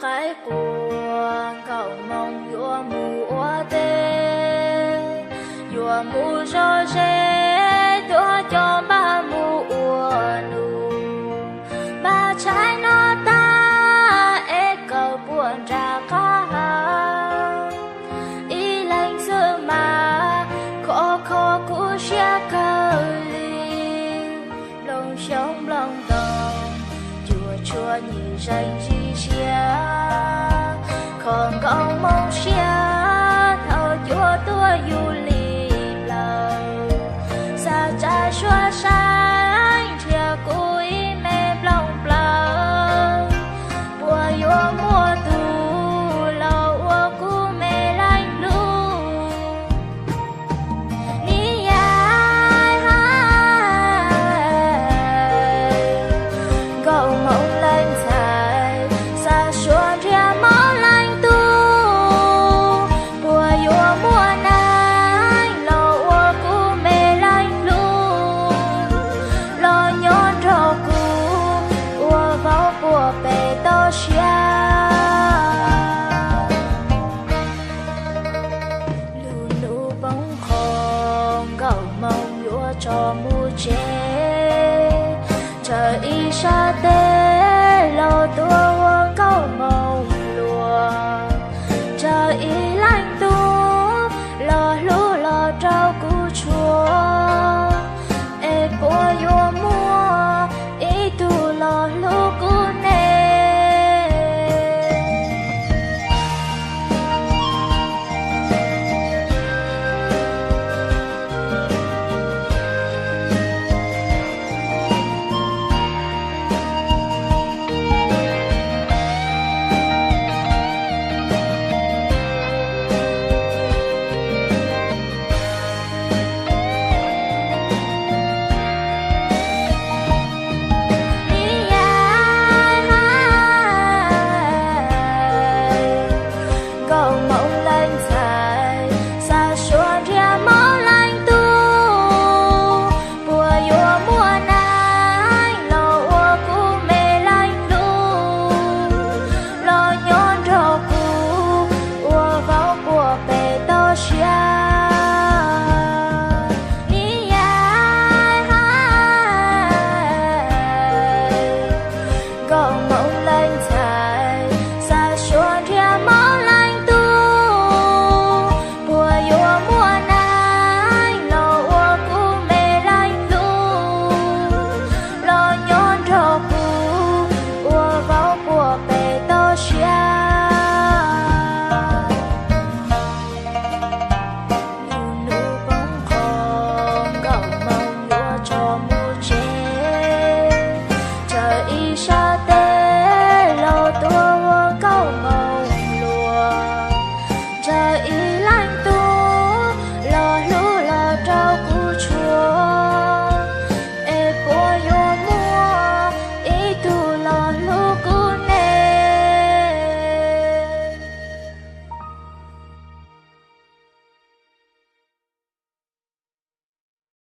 Qaib qua nkauj Hmoob yuav mus ua teb, yuav mus zov zeb, tuaj coj npaj mus ua num. Npaj tshaib no tag es kawm puas nram qab hau, ib leeg xwb mas khov kho kuv siab kawg li. Nplooj xyoob nplooj ntoo, cuaj tshuam nyim zeeg tsis siab, kho nkauj Hmoob siab thaum cuaj tuaj yug